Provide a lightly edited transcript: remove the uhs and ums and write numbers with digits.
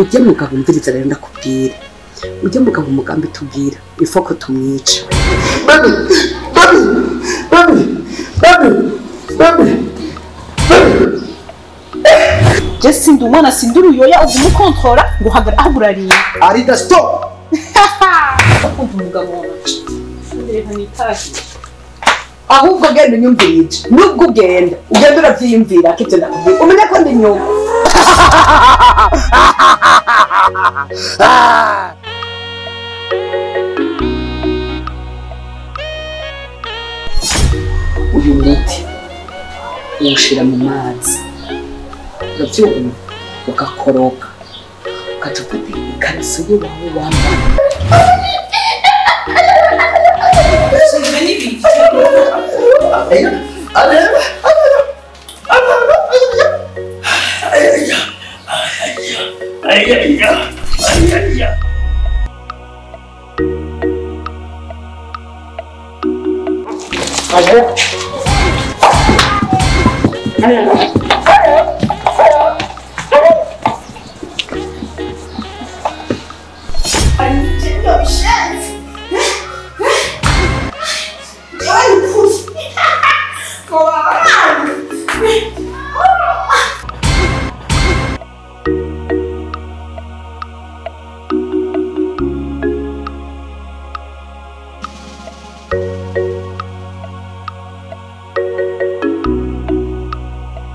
Ujye mugabo umviriza rero ndakubwira. Ujye mugabo umugambi tubwira ifoko tumwica. Baby, baby, baby, baby, baby, baby. Je sindi umwana sindi uruyoya uguma ukontorora ngo uhagara aho urariye. Arida stop. Kumva umugabo wanje. Reka nitahe. Ahubwo genda unyumvirije. Nubwo ugenda, ugenda uravyiyumvira ko ivyo ndakubwira. Umenye ko ndi nyoko. Uyu muti uwushira mu mazi, uravyumva, ugakoroka, ugaca ufata ikariso y'iwawe wambara.